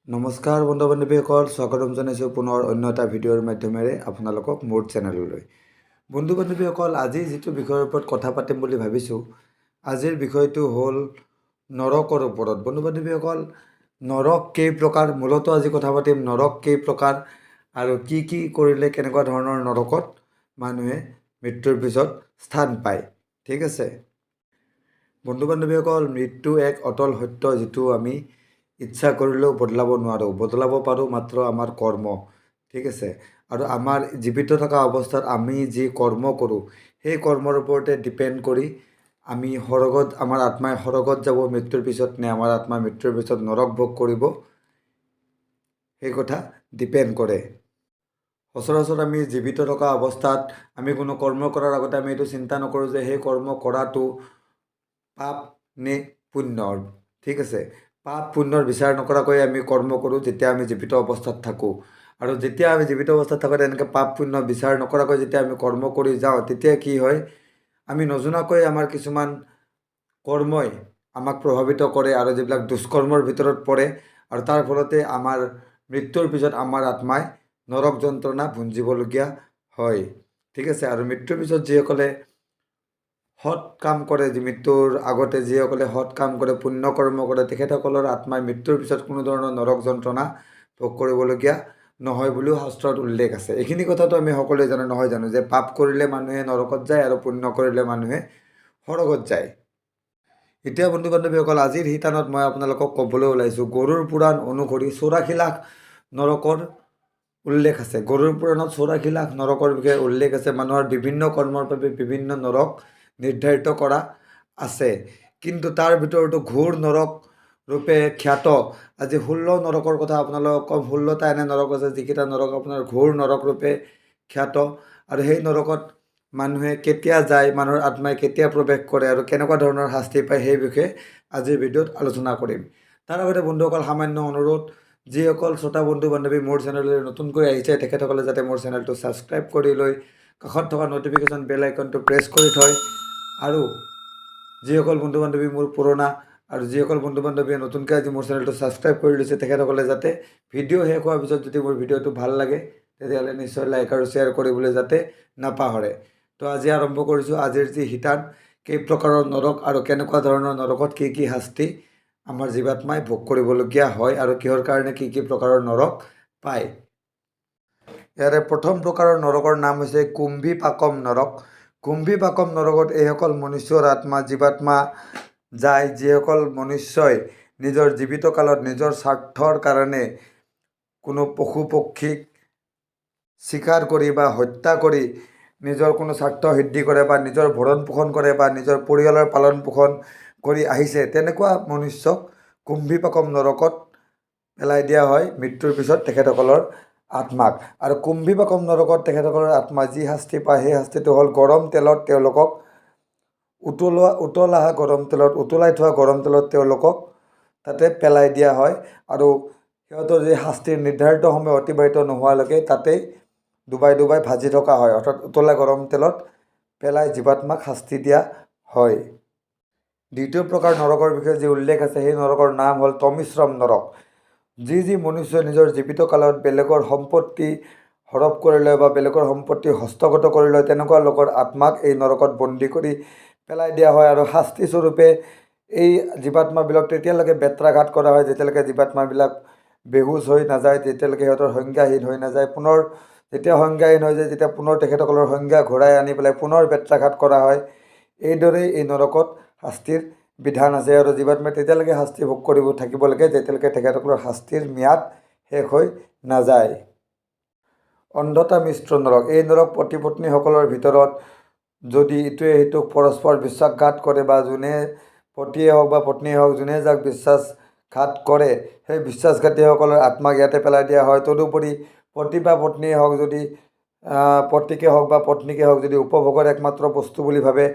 নমস্কাৰ বন্ধু বান্ধৱীসকল, স্বাগতম জনাইছোঁ পুনৰ অন্য এটা ভিডিঅ'ৰ মাধ্যমেৰে আপোনালোকক মোৰ চেনেললৈ। বন্ধু বান্ধৱীসকল, আজি যিটো বিষয়ৰ ওপৰত কথা পাতিম বুলি ভাবিছোঁ, আজিৰ বিষয়টো হ'ল নৰকৰ ওপৰত। বন্ধু বান্ধৱীসকল, নৰক কেই প্ৰকাৰ, মূলতঃ আজি কথা পাতিম নৰক কেই প্ৰকাৰ আৰু কি কি কৰিলে কেনেকুৱা ধৰণৰ নৰকত মানুহে মৃত্যুৰ পিছত স্থান পায়। ঠিক আছে বন্ধু বান্ধৱীসকল, মৃত্যু এক অটল সত্য যিটো আমি ইচ্ছা কৰিলেও বদলাব নোৱাৰোঁ। বদলাব পাৰোঁ মাত্ৰ আমাৰ কৰ্ম। ঠিক আছে, আৰু আমাৰ জীৱিত থকা অৱস্থাত আমি যি কৰ্ম কৰোঁ সেই কৰ্মৰ ওপৰতে ডিপেণ্ড কৰি আমি সৰগত, আমাৰ আত্মাই সৰগত যাব মৃত্যুৰ পিছত নে আমাৰ আত্মা মৃত্যুৰ পিছত নৰক ভোগ কৰিব, সেই কথা ডিপেণ্ড কৰে। সচৰাচৰ আমি জীৱিত থকা অৱস্থাত আমি কোনো কৰ্ম কৰাৰ আগতে আমি এইটো চিন্তা নকৰোঁ যে সেই কৰ্ম কৰাটো পাপ নে পুণ্য। ঠিক আছে, পাপ পুণ্যৰ বিচাৰ নকৰাকৈ আমি কৰ্ম কৰোঁ যেতিয়া আমি জীৱিত অৱস্থাত থাকোঁ। আৰু যেতিয়া আমি জীৱিত অৱস্থাত থাকোঁ তেনেকৈ পাপ পুণ্য বিচাৰ নকৰাকৈ যেতিয়া আমি কৰ্ম কৰি যাওঁ, তেতিয়া কি হয়, আমি নজনাকৈ আমাৰ কিছুমান কৰ্মই আমাক প্ৰভাৱিত কৰে আৰু যিবিলাক দুষ্কৰ্মৰ ভিতৰত পৰে, আৰু তাৰ ফলতে আমাৰ মৃত্যুৰ পিছত আমাৰ আত্মাই নৰক যন্ত্ৰণা ভুঞ্জিবলগীয়া হয়। ঠিক আছে, আৰু মৃত্যুৰ পিছত যিসকলে সৎ কাম কৰে, যি মৃত্যুৰ আগতে যিসকলে সৎ কাম কৰে, পুণ্য কৰ্ম কৰে, তেখেতসকলৰ আত্মাই মৃত্যুৰ পিছত কোনো ধৰণৰ নৰক যন্ত্ৰণা ভোগ কৰিবলগীয়া নহয় বুলিও শাস্ত্ৰত উল্লেখ আছে। এইখিনি কথাটো আমি সকলোৱে জানো, নহয় জানো, যে পাপ কৰিলে মানুহে নৰকত যায় আৰু পুণ্য কৰিলে মানুহে সৰগত যায়। এতিয়া বন্ধু বান্ধৱীসকল, আজিৰ শিতানত মই আপোনালোকক ক'বলৈ ওলাইছোঁ গৰুড় পুৰাণ অনুসৰি 84 লাখ নৰকৰ উল্লেখ আছে। গৰুড় পুৰাণত 84 লাখ নৰকৰ বিষয়ে উল্লেখ আছে। মানুহৰ বিভিন্ন কৰ্মৰ বাবে বিভিন্ন নৰক নিৰ্ধাৰিত কৰা আছে, কিন্তু তাৰ ভিতৰতো ঘোৰ নৰক ৰূপে খ্যাত আজি 16 নৰকৰ কথা আপোনালোকক ক'ম। 16টা এনে নৰক আছে যিকেইটা নৰক আপোনাৰ ঘোৰ নৰক ৰূপে খ্যাত, আৰু সেই নৰকত মানুহে কেতিয়া যায়, মানুহৰ আত্মাই কেতিয়া প্ৰৱেশ কৰে আৰু কেনেকুৱা ধৰণৰ শাস্তি পায় সেই বিষয়ে আজিৰ ভিডিঅ'ত আলোচনা কৰিম। তাৰ আগতে বন্ধুসকল, সামান্য অনুৰোধ, যিসকল শ্ৰোতা বন্ধু বান্ধৱী মোৰ চেনেললৈ নতুনকৈ আহিছে তেখেতসকলে যাতে মোৰ চেনেলটো ছাবস্ক্ৰাইব কৰি লৈ কাষত থকা ন'টিফিকেশ্যন বেল আইকনটো প্ৰেছ কৰি থয়, আৰু যিসকল বন্ধু বান্ধৱী মোৰ পুৰণা আৰু যিসকল বন্ধু বান্ধৱীয়ে নতুনকৈ আজি মোৰ চেনেলটো ছাবস্ক্ৰাইব কৰি লৈছে তেখেতসকলে যাতে ভিডিঅ' শেষ হোৱাৰ পিছত যদি মোৰ ভিডিঅ'টো ভাল লাগে তেতিয়াহ'লে নিশ্চয় লাইক আৰু শ্বেয়াৰ কৰিবলৈ যাতে নাপাহৰে। তো আজি আৰম্ভ কৰিছোঁ আজিৰ যি শিতান, কেই প্ৰকাৰৰ নৰক আৰু কেনেকুৱা ধৰণৰ নৰকত কি কি শাস্তি আমাৰ জীৱাত্মাই ভোগ কৰিবলগীয়া হয় আৰু কিহৰ কাৰণে কি কি প্ৰকাৰৰ নৰক পায়। ইয়াৰে প্ৰথম প্ৰকাৰৰ নৰকৰ নাম হৈছে কুম্ভী পাকম নৰক। কুম্ভী পাকম নৰকত এইসকল মনুষ্যৰ আত্মা জীৱাত্মা যায় যিসকল মনুষ্যই নিজৰ জীৱিত কালত নিজৰ স্বাৰ্থৰ কাৰণে কোনো পশু পক্ষীক চিকাৰ কৰি বা হত্যা কৰি নিজৰ কোনো স্বাৰ্থ সিদ্ধি কৰে বা নিজৰ ভৰণ পোষণ কৰে বা নিজৰ পৰিয়ালৰ পালন পোষণ কৰি আহিছে, তেনেকুৱা মনুষ্যক কুম্ভী পাকম নৰকত পেলাই দিয়া হয় মৃত্যুৰ পিছত তেখেতসকলৰ আত্মাক। আৰু কুম্ভী পাকম নৰকত তেখেতসকলৰ আত্মা যি শাস্তি পায় সেই শাস্তিটো হ'ল গৰম তেলত তেওঁলোকক উতলোৱা, উতলা গৰম তেলত, উতলাই থোৱা গৰম তেলত তেওঁলোকক তাতে পেলাই দিয়া হয়, আৰু সিহঁতৰ যি শাস্তিৰ নিৰ্ধাৰিত সময় অতিবাহিত নোহোৱালৈকে তাতেই ডুবাই ডুবাই ভাজি থকা হয়, অৰ্থাৎ উতলা গৰম তেলত পেলাই জীৱাত্মাক শাস্তি দিয়া হয়। দ্বিতীয় প্ৰকাৰ নৰকৰ বিষয়ে যি উল্লেখ আছে সেই নৰকৰ নাম হ'ল তমিশ্ৰম নৰক। যি যি মনুষ্যই নিজৰ জীৱিত কালত বেলেগৰ সম্পত্তি হৰপ কৰি লয় বা বেলেগৰ সম্পত্তি হস্তগত কৰি লয়, তেনেকুৱা লোকৰ আত্মাক এই নৰকত বন্দী কৰি পেলাই দিয়া হয়, আৰু শাস্তিস্বৰূপে এই জীৱাত্মাবিলাক তেতিয়ালৈকে বেত্ৰাঘাত কৰা হয় যেতিয়ালৈকে জীৱাত্মাবিলাক বেহুচ হৈ নাযায়, তেতিয়ালৈকে সিহঁতৰ সংজ্ঞাহীন হৈ নাযায়। পুনৰ যেতিয়া সংজ্ঞাহীন হৈ যায় তেতিয়া পুনৰ তেখেতসকলৰ সংজ্ঞা ঘূৰাই আনি পেলাই পুনৰ বেত্ৰাঘাত কৰা হয়। এইদৰেই এই নৰকত শাস্তিৰ বিধান আছে, আৰু জীৱাত্মাই তেতিয়ালৈকে শাস্তি ভোগ কৰিব থাকিব লাগে যেতিয়ালৈকে তেখেতসকলৰ শাস্তিৰ ম্যাদ শেষ হৈ নাযায়। অন্ধতা মিশ্ৰ নৰক। এই নৰক পতি পত্নীসকলৰ ভিতৰত যদি ইটোৱে সিটোক পৰস্পৰ বিশ্বাসঘাত কৰে বা যোনে পতিয়ে হওক বা পত্নীয়ে হওক যোনে যাক বিশ্বাসঘাত কৰে সেই বিশ্বাসঘাতীসকলৰ আত্মাক ইয়াতে পেলাই দিয়া হয়। তদুপৰি পতি বা পত্নীয়ে হওক যদি পতিকে হওক বা পত্নীকে হওক যদি উপভোগৰ একমাত্ৰ বস্তু বুলি ভাবে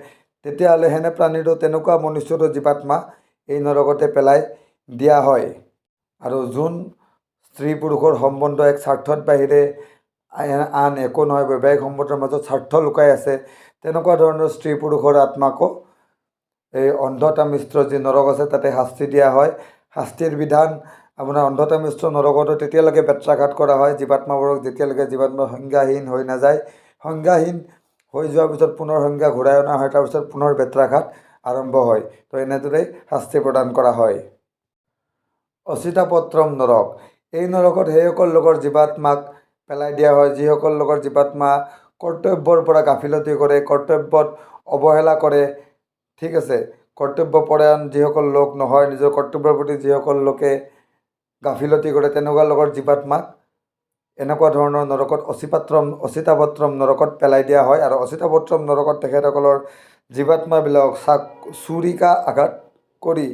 তেতিয়াহ'লে সেনে প্ৰাণীৰো তেনেকুৱা মনুষ্যৰো জীৱাত্মা এই নৰকতে পেলাই দিয়া হয়। আৰু যোন স্ত্ৰী পুৰুষৰ সম্বন্ধ এক স্বাৰ্থত বাহিৰে আন একো নহয়, বৈবাহিক সম্বন্ধৰ মাজত স্বাৰ্থ লুকাই আছে, তেনেকুৱা ধৰণৰ স্ত্ৰী পুৰুষৰ আত্মাকো এই অন্ধতামিশ্ৰ যি নৰক আছে তাতে শাস্তি দিয়া হয়। শাস্তিৰ বিধান আপোনাৰ অন্ধতামিশ্ৰ নৰকতো তেতিয়ালৈকে বেত্ৰাঘাত কৰা হয় জীৱাত্মাবোৰক, যেতিয়ালৈকে জীৱাত্মা সংজ্ঞাহীন হৈ নাযায়। সংজ্ঞাহীন হৈ যোৱাৰ পিছত পুনৰ সংজ্ঞা ঘূৰাই অনা হয়, তাৰপিছত পুনৰ বেত্ৰাঘাত আৰম্ভ হয়। তো এনেদৰেই শাস্তি প্ৰদান কৰা হয়। অচিতাপত্ৰম নৰক, এই নৰকত সেইসকল লোকৰ জীৱাত্মাক পেলাই দিয়া হয় যিসকল লোকৰ জীৱাত্মা কৰ্তব্যৰ পৰা গাফিলতি কৰে, কৰ্তব্যত অৱহেলা কৰে, ঠিক আছে, কৰ্তব্যপৰায়ণ যিসকল লোক নহয়, নিজৰ কৰ্তব্যৰ প্ৰতি যিসকল লোকে গাফিলতি কৰে, তেনেকুৱা লোকৰ জীৱাত্মাক এনেকুৱা ধৰণৰ নৰকত অচিতাপত্ৰম নৰকত পেলাই দিয়া হয়। আৰু অচিতাপত্ৰম নৰকত তেখেতসকলৰ জীৱাত্মাবিলাকক চুৰিকা আঘাত কৰি,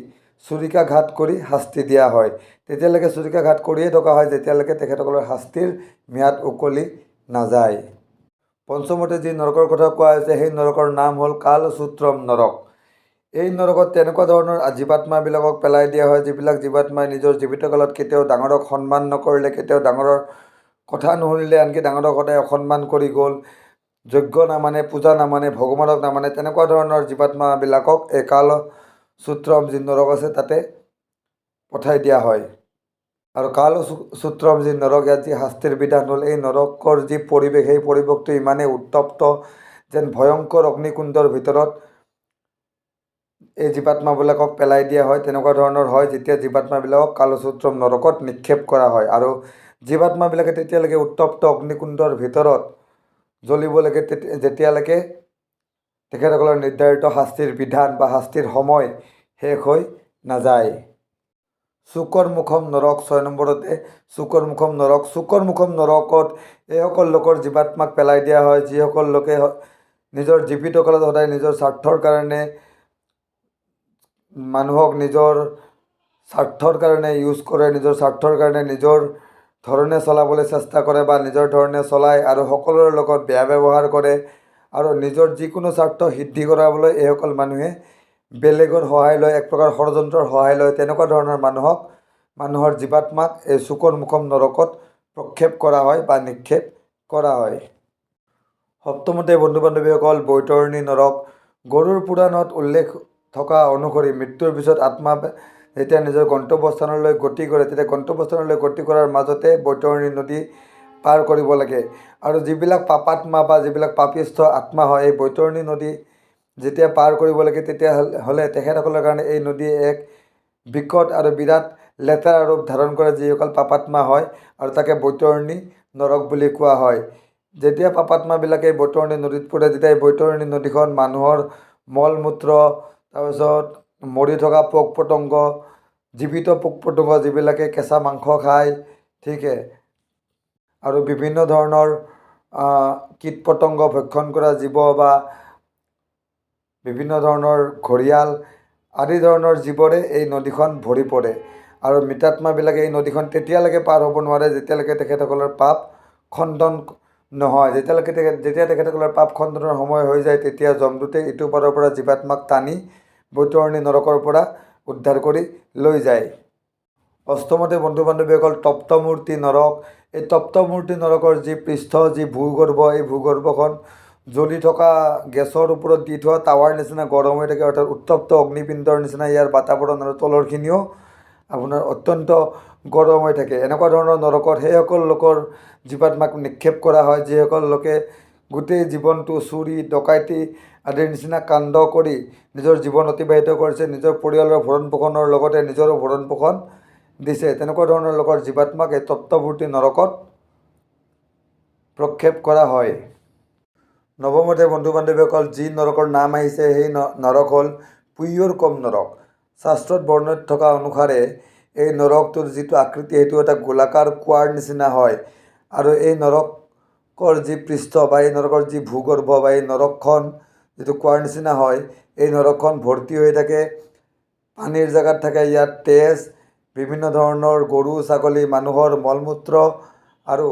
চুৰিকাঘাত কৰি শাস্তি দিয়া হয়। তেতিয়ালৈকে চুৰিকাঘাত কৰিয়ে থকা হয় যেতিয়ালৈকে তেখেতসকলৰ শাস্তিৰ ম্যাদ উকলি নাযায়। পঞ্চমতে যি নৰকৰ কথা কোৱা হৈছে সেই নৰকৰ নাম হ'ল কালসূত্ৰম নৰক। এই নৰকত তেনেকুৱা ধৰণৰ জীৱাত্মাবিলাকক পেলাই দিয়া হয় যিবিলাক জীৱাত্মাই নিজৰ জীৱিতকালত কেতিয়াও ডাঙৰক সন্মান নকৰিলে, কেতিয়াও ডাঙৰৰ কথা নুশুনিলে, আনকি ডাঙৰক সদায় অসন্মান কৰি গ'ল, যজ্ঞ নামানে, পূজা নামানে, ভগৱানক নামানে, তেনেকুৱা ধৰণৰ জীৱাত্মাবিলাকক এই কালসূত্ৰম যি নৰক আছে তাতে পঠাই দিয়া হয়। আৰু কালসূত্ৰম যি নৰক, ইয়াত যি শাস্তিৰ বিধান হ'ল, এই নৰকৰ যি পৰিৱেশ, সেই পৰিৱেশটো ইমানেই উত্তপ্ত যেন ভয়ংকৰ অগ্নিকুণ্ডৰ ভিতৰত এই জীৱাত্মাবিলাকক পেলাই দিয়া হয়, তেনেকুৱা ধৰণৰ হয় যেতিয়া জীৱাত্মাবিলাকক কালসূত্ৰম নৰকত নিক্ষেপ কৰা হয়। আৰু জীৱাত্মাবিলাকে তেতিয়ালৈকে উত্তপ্ত অগ্নিকুণ্ডৰ ভিতৰত জ্বলিব লাগে যেতিয়ালৈকে তেখেতসকলৰ নিৰ্ধাৰিত শাস্তিৰ বিধান বা শাস্তিৰ সময় শেষ হৈ নাযায়। চুকৰমুখম নৰক, 6 নম্বৰতে চুকৰমুখম নৰক। চুকৰমুখম নৰকত এইসকল লোকৰ জীৱাত্মাক পেলাই দিয়া হয় যিসকল লোকে নিজৰ জীৱিত কালত সদায় নিজৰ স্বাৰ্থৰ কাৰণে মানুহক নিজৰ স্বাৰ্থৰ কাৰণে ইউজ কৰে, নিজৰ স্বাৰ্থৰ কাৰণে নিজৰ ধৰণে চলাবলৈ চেষ্টা কৰে বা নিজৰ ধৰণে চলায় আৰু সকলোৰে লগত বেয়া ব্যৱহাৰ কৰে আৰু নিজৰ যিকোনো স্বাৰ্থ সিদ্ধি কৰাবলৈ এইসকল মানুহে বেলেগৰ সহায় লয়, এক প্ৰকাৰ ষড়যন্ত্ৰৰ সহায় লয়। তেনেকুৱা ধৰণৰ মানুহৰ জীৱাত্মাক এই চুকৰমুখম নৰকত প্ৰক্ষেপ কৰা হয় বা নিক্ষেপ কৰা হয়। সপ্তমতে বন্ধু বান্ধৱীসকল, বৈতৰণী নৰক। গৰুড় পুৰাণত উল্লেখ থকা অনুসৰি মৃত্যুৰ পিছত আত্মা যেতিয়া নিজৰ গন্তব্যস্থানলৈ গতি কৰে, তেতিয়া গন্তব্যস্থানলৈ গতি কৰাৰ মাজতে বৈতৰণী নদী পাৰ কৰিব লাগে। আৰু যিবিলাক পাপাত্মা বা যিবিলাক পাপিষ্ঠ আত্মা হয়, এই বৈতৰণী নদী যেতিয়া পাৰ কৰিব লাগে তেতিয়া হ'লে তেখেতসকলৰ কাৰণে এই নদীয়ে এক বিকট আৰু বিৰাট লেতেৰা ৰূপ ধাৰণ কৰে যিসকল পাপাত্মা হয়, আৰু তাকে বৈতৰণী নৰক বুলি কোৱা হয়। যেতিয়া পাপাত্মাবিলাকে বৈতৰণী নদীত পৰে, তেতিয়া এই বৈতৰণী নদীখন মানুহৰ মল মূত্ৰ, তাৰপিছত মৰি থকা পোক পতংগ, জীৱিত পোক পতংগ যিবিলাকে কেঁচা মাংস খায়, ঠিকে, আৰু বিভিন্ন ধৰণৰ কীট পতংগ ভক্ষণ কৰা জীৱ বা বিভিন্ন ধৰণৰ ঘৰিয়াল আদি ধৰণৰ জীৱৰে এই নদীখন ভৰি পৰে। আৰু মৃতাত্মাবিলাকে এই নদীখন তেতিয়ালৈকে পাৰ হ'ব নোৱাৰে যেতিয়ালৈকে তেখেতসকলৰ পাপ খণ্ডন নহয়। যেতিয়া তেখেতসকলৰ পাপ খণ্ডনৰ সময় হৈ যায়, তেতিয়া যমদূতে ইটো পাৰৰ পৰা জীৱাত্মাক টানি বৈতৰণী নৰকৰ পৰা উদ্ধাৰ কৰি লৈ যায়। অষ্টমতে বন্ধু বান্ধৱীসকল, তপ্তমূৰ্তি নৰক। এই তপ্তমূৰ্তি নৰকৰ যি পৃষ্ঠ, যি ভূগৰ্ভ, এই ভূগৰ্ভখন জ্বলি থকা গেছৰ ওপৰত দি থোৱা টাৱাৰ নিচিনা গৰম হৈ থাকে, অৰ্থাৎ উত্তপ্ত অগ্নিপিণ্ডৰ নিচিনা ইয়াৰ বাতাবৰণ আৰু তলৰখিনিও আপোনাৰ অত্যন্ত গৰম হৈ থাকে। এনেকুৱা ধৰণৰ নৰকত সেইসকল লোকৰ জীৱাত্মাক নিক্ষেপ কৰা হয় যিসকল লোকে গোটেই জীৱনটো চুৰি, ডকাইতি আদিৰ নিচিনা কাণ্ড কৰি নিজৰ জীৱন অতিবাহিত কৰিছে, নিজৰ পৰিয়ালৰ ভৰণ পোষণৰ লগতে নিজৰো ভৰণ পোষণ দিছে। তেনেকুৱা ধৰণৰ লোকৰ জীৱাত্মাক এই তপ্তমূৰ্তি নৰকত প্ৰক্ষেপ কৰা হয়। নৱমতে বন্ধু বান্ধৱীসকল, যি নৰকৰ নাম আহিছে সেই নৰক হ'ল পুয়্যৰকম নৰক। শাস্ত্ৰত বৰ্ণিত থকা অনুসাৰে এই নৰকটোৰ যিটো আকৃতি, সেইটো এটা গোলাকাৰ কুঁৱাৰ নিচিনা হয়। আৰু এই নৰকৰ যি পৃষ্ঠ বা এই নৰকৰ যি ভূগৰ্ভ বা এই নৰকখন যিটো কুঁৱাৰ নিচিনা হয়, এই নৰকখন ভৰ্তি হৈ থাকে পানীৰ জেগাত থাকে ইয়াত তেজ, বিভিন্ন ধৰণৰ গৰু ছাগলী, মানুহৰ মলমূত্ৰ আৰু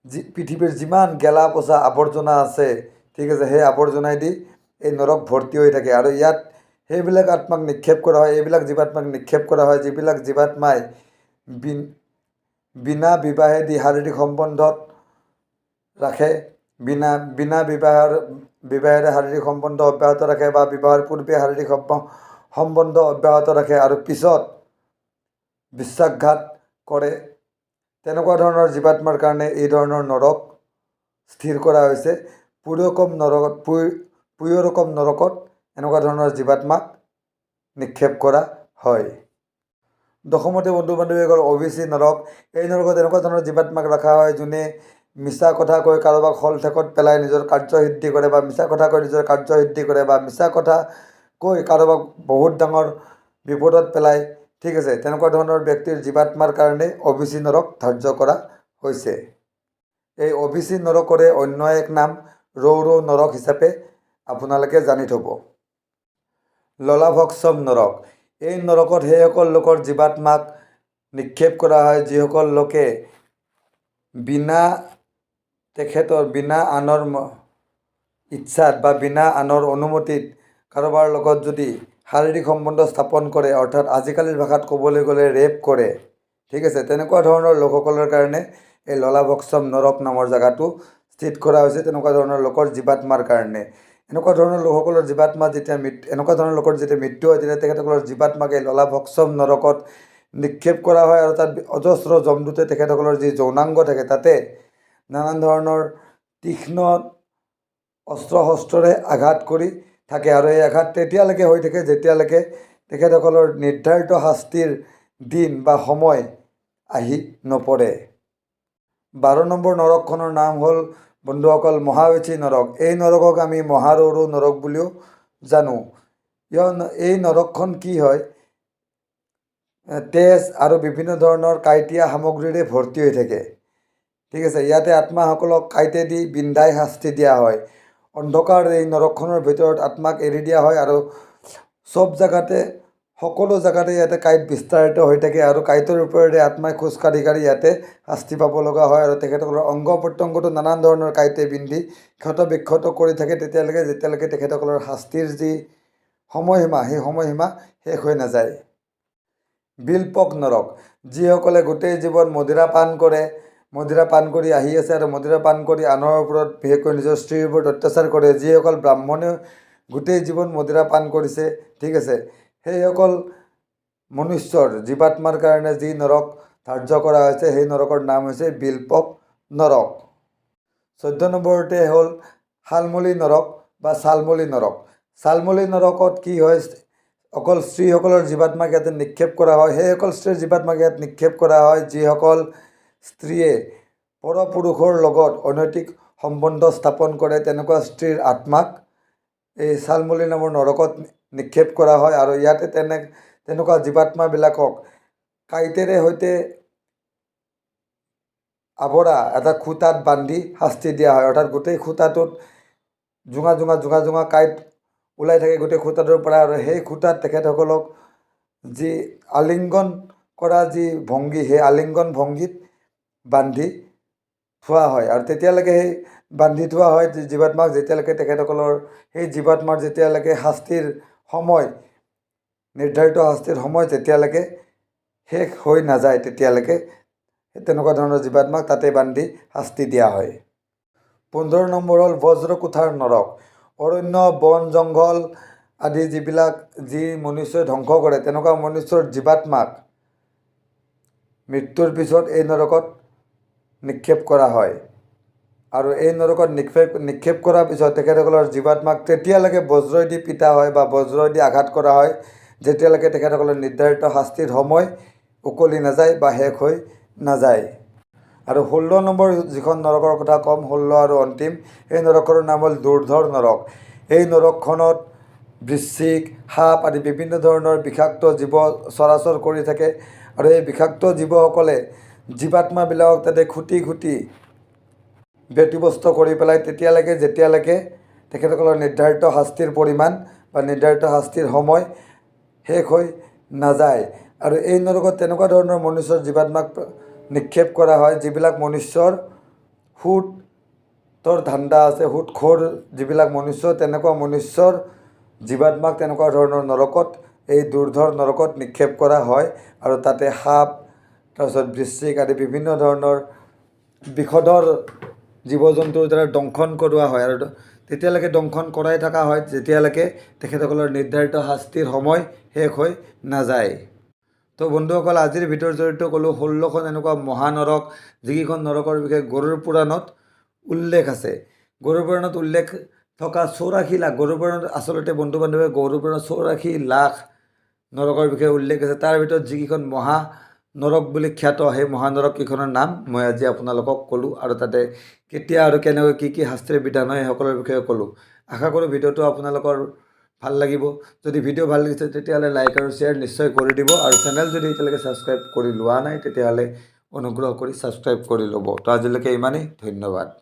যি পৃথিৱীৰ যিমান গেলা পচা আৱৰ্জনা আছে, ঠিক আছে, সেই আৱৰ্জনাই দি এই নৰক ভৰ্তি হৈ থাকে। আৰু ইয়াত সেইবিলাক আত্মাক নিক্ষেপ কৰা হয়, এইবিলাক জীৱাত্মাক নিক্ষেপ কৰা হয় যিবিলাক জীৱাত্মাই বিনা বিবাহেদি শাৰীৰিক সম্বন্ধত ৰাখে, বিনা বিবাহেৰে শাৰীৰিক সম্বন্ধ অব্যাহত ৰাখে বা বিবাহৰ পূৰ্বে শাৰীৰিক সম্বন্ধ অব্যাহত ৰাখে আৰু পিছত বিশ্বাসঘাত কৰে, তেনেকুৱা ধৰণৰ জীৱাত্মাৰ কাৰণে এই ধৰণৰ নৰক স্থিৰ কৰা হৈছে। পুৰকম নৰকত পুয়ৰকম নৰকত এনেকুৱা ধৰণৰ জীৱাত্মাক নিক্ষেপ কৰা হয়। দশমতে বন্ধু বান্ধৱীসকল, অভিচি নৰক। এই নৰকত এনেকুৱা ধৰণৰ জীৱাত্মাক ৰখা হয় যোনে মিছা কথা কৈ কাৰোবাক শলঠেকত পেলাই নিজৰ কাৰ্যসিদ্ধি কৰে, বা মিছা কথা কৈ নিজৰ কাৰ্যসিদ্ধি কৰে, বা মিছা কথা কৈ কাৰোবাক বহুত ডাঙৰ বিপদত পেলায়, ঠিক আছে, তেনেকুৱা ধৰণৰ ব্যক্তিৰ জীৱাত্মাৰ কাৰণে অভিচি নৰক ধাৰ্য কৰা হৈছে। এই অভিচি নৰকৰে অন্য এক নাম ৰৌ ৰৌ নৰক হিচাপে আপোনালোকে জানি থ'ব। ললাভক্ষম নৰক। এই নৰকত সেইসকল লোকৰ জীৱাত্মাক নিক্ষেপ কৰা হয় যিসকল লোকে বিনা তেখেতৰ বিনা আনৰ ইচ্ছাত বা বিনা আনৰ অনুমতিত কাৰোবাৰ লগত যদি শাৰীৰিক সম্বন্ধ স্থাপন কৰে, অৰ্থাৎ আজিকালিৰ ভাষাত ক'বলৈ গ'লে ৰেপ কৰে, ঠিক আছে, তেনেকুৱা ধৰণৰ লোকসকলৰ কাৰণে এই ললাভক্ষম নৰক নামৰ জেগাটো স্থিত কৰা হৈছে। তেনেকুৱা ধৰণৰ লোকৰ জীৱাত্মাৰ কাৰণে, এনেকুৱা ধৰণৰ লোকসকলৰ জীৱাত্মা যেতিয়া মৃত্যু, এনেকুৱা ধৰণৰ লোকৰ যেতিয়া মৃত্যু হয়, তেতিয়া তেখেতসকলৰ জীৱাত্মাক এই ললাভক্ষম নৰকত নিক্ষেপ কৰা হয় আৰু তাত অজস্ৰ যমদূতে তেখেতসকলৰ যি যৌনাংগ থাকে তাতে নানান ধৰণৰ তীক্ষ্ণ অস্ত্ৰ শস্ত্ৰৰে আঘাত কৰি থাকে আৰু এই আঘাত তেতিয়ালৈকে হৈ থাকে যেতিয়ালৈকে তেখেতসকলৰ নিৰ্ধাৰিত শাস্তিৰ দিন বা সময় আহি নপৰে। 12 নম্বৰ নৰকখনৰ নাম হ'ল বন্ধুসকল মহাবেচি নৰক। এই নৰকক আমি মহাৰৌৰৱ নৰক বুলিও জানো। এই নৰকখন কি হয়, তেজ আৰু বিভিন্ন ধৰণৰ কাঁইটীয়া সামগ্ৰীৰে ভৰ্তি হৈ থাকে, ঠিক আছে। ইয়াতে আত্মাসকলক কাঁইটেদি বিন্ধাই শাস্তি দিয়া হয়। অন্ধকাৰ এই নৰকখনৰ ভিতৰত আত্মাক এৰি দিয়া হয় আৰু চব জেগাতে, সকলো জেগাতে ইয়াতে কাঁইট বিস্তাৰিত হৈ থাকে আৰু কাঁইটৰ ওপৰেৰে আত্মাই খোজ কাঢ়ি কাঢ়ি ইয়াতে শাস্তি পাব লগা হয় আৰু তেখেতসকলৰ অংগ প্ৰত্যংগটো নানান ধৰণৰ কাঁইটে বিন্ধি ক্ষত বিক্ষত কৰি থাকে তেতিয়ালৈকে যেতিয়ালৈকে তেখেতসকলৰ শাস্তিৰ যি সময়সীমা, সেই সময়সীমা শেষ হৈ নাযায়। বিল্পক নৰক। যিসকলে গোটেই জীৱন মদিৰা পান কৰে, মদিৰা পান কৰি আহি আছে আৰু মদিৰা পান কৰি আনৰ ওপৰত, বিশেষকৈ নিজৰ স্ত্ৰীৰ ওপৰত অত্যাচাৰ কৰে, যিসকল ব্ৰাহ্মণেও গোটেই জীৱন মদিৰা পান কৰিছে, ঠিক আছে, সেইসকল মনুষ্যৰ জীৱাত্মাৰ কাৰণে যি নৰক ধাৰ্য কৰা হৈছে সেই নৰকৰ নাম হৈছে বিল্পক নৰক। 14 নম্বৰতে হ'ল শালমলি নৰক বা শালমলি নৰক। শালমলি নৰকত কি হয়, অকল স্ত্ৰীসকলৰ জীৱাত্মাক ইয়াতে নিক্ষেপ কৰা হয়। সেইসকল স্ত্ৰীৰ জীৱাত্মাক ইয়াত নিক্ষেপ কৰা হয় যিসকল স্ত্ৰীয়ে পৰপুৰুষৰ লগত অনৈতিক সম্বন্ধ স্থাপন কৰে, তেনেকুৱা স্ত্ৰীৰ আত্মাক এই শালমলি নামৰ নৰকত নিক্ষেপ কৰা হয় আৰু ইয়াতে তেনেকুৱা জীৱাত্মাবিলাকক কাঁইটেৰে সৈতে আৱৰা এটা খুঁটাত বান্ধি শাস্তি দিয়া হয়। অৰ্থাৎ গোটেই খুঁটাটোত জোঙা জোঙা জোঙা জোঙা কাঁইট ওলাই থাকে গোটেই খুঁটাটোৰ পৰা আৰু সেই খুঁটাত তেখেতসকলক যি আলিংগন কৰা যি ভংগী, সেই আলিংগন ভংগীত বান্ধি থোৱা হয় আৰু তেতিয়ালৈকে সেই বান্ধি থোৱা হয় জীৱাত্মাক যেতিয়ালৈকে তেখেতসকলৰ সেই জীৱাত্মাৰ যেতিয়ালৈকে শাস্তিৰ সময়, নিৰ্ধাৰিত শাস্তিৰ সময় যেতিয়ালৈকে শেষ হৈ নাযায় তেতিয়ালৈকে তেনেকুৱা ধৰণৰ জীৱাত্মাক তাতে বান্ধি শাস্তি দিয়া হয়। 15 নম্বৰ হ'ল বজ্ৰকোঠাৰ নৰক। অৰণ্য, বন জংঘল আদি যিবিলাক যি মনুষ্যই ধ্বংস কৰে তেনেকুৱা মনুষ্যৰ জীৱাত্মাক মৃত্যুৰ পিছত এই নৰকত নিক্ষেপ কৰা হয় আৰু এই নৰকত নিক্ষেপ কৰাৰ পিছত তেখেতসকলৰ জীৱাত্মাক তেতিয়ালৈকে বজ্ৰই দি পিটা হয় বা বজ্ৰই দি আঘাত কৰা হয় যেতিয়ালৈকে তেখেতসকলৰ নিৰ্ধাৰিত শাস্তিৰ সময় উকলি নাযায় বা শেষ হৈ নাযায়। আৰু 16 নম্বৰ যিখন নৰকৰ কথা ক'ম, 16 আৰু অন্তিম, সেই নৰকখনৰ নাম হ'ল দুৰ্ধৰ নৰক। এই নৰকখনত বৃশ্চিক, সাপ আদি বিভিন্ন ধৰণৰ বিষাক্ত জীৱ চৰাচৰ কৰি থাকে আৰু এই বিষাক্ত জীৱসকলে জীৱাত্মাবিলাকক তাতে খুটি খুটি ব্যতিব্যস্ত কৰি পেলাই তেতিয়ালৈকে যেতিয়ালৈকে তেখেতসকলৰ নিৰ্ধাৰিত শাস্তিৰ পৰিমাণ বা নিৰ্ধাৰিত শাস্তিৰ সময় শেষ হৈ নাযায়। আৰু এই নৰকত তেনেকুৱা ধৰণৰ মনুষ্যৰ জীৱাত্মাক নিক্ষেপ কৰা হয় যিবিলাক মনুষ্যৰ সুতৰ ধান্দা আছে, সুদখোৰ যিবিলাক মনুষ্য, তেনেকুৱা মনুষ্যৰ জীৱাত্মাক তেনেকুৱা ধৰণৰ নৰকত, এই দুৰ্ধৰ নৰকত নিক্ষেপ কৰা হয় আৰু তাতে সাপ, তাৰপিছত বৃশ্চিক আদি বিভিন্ন ধৰণৰ বিষধৰ জীৱ জন্তুৰ দ্বাৰা দংশন কৰোৱা হয় আৰু তেতিয়ালৈকে দংশন কৰাই থকা হয় যেতিয়ালৈকে তেখেতসকলৰ নিৰ্ধাৰিত শাস্তিৰ সময় শেষ হৈ নাযায়। তো বন্ধুসকল, আজিৰ ভিডিঅ'ৰ জৰিয়তে ক'লোঁ 16খন এনেকুৱা মহানৰক, যিকেইখন নৰকৰ বিষয়ে গৰুড় পুৰাণত উল্লেখ আছে। গৰুড় পুৰাণত উল্লেখ থকা 84 লাখ, গৰুড় পুৰাণত আচলতে বন্ধু বান্ধৱে গৰুড় পুৰাণত 84 লাখ নৰকৰ বিষয়ে উল্লেখ আছে। তাৰ ভিতৰত যিকেইখন মহা নৰক বুলি খ্যাত, সেই মহানৰক কেইখনৰ নাম মই আজি আপোনালোকক ক'লোঁ আৰু তাতে কেতিয়া আৰু কেনেকৈ কি কি শাস্তিৰ বিধান হয় সেই সকলোৰ বিষয়ে ক'লোঁ। আশা কৰোঁ ভিডিঅ'টো আপোনালোকৰ ভাল লাগিব। যদি ভিডিঅ' ভাল লাগিছে, তেতিয়াহ'লে লাইক আৰু শ্বেয়াৰ নিশ্চয় কৰি দিব আৰু চেনেল যদি এতিয়ালৈকে ছাবস্ক্ৰাইব কৰি লোৱা নাই, তেতিয়াহ'লে অনুগ্ৰহ কৰি ছাবস্ক্ৰাইব কৰি ল'ব। তো আজিলৈকে ইমানেই, ধন্যবাদ।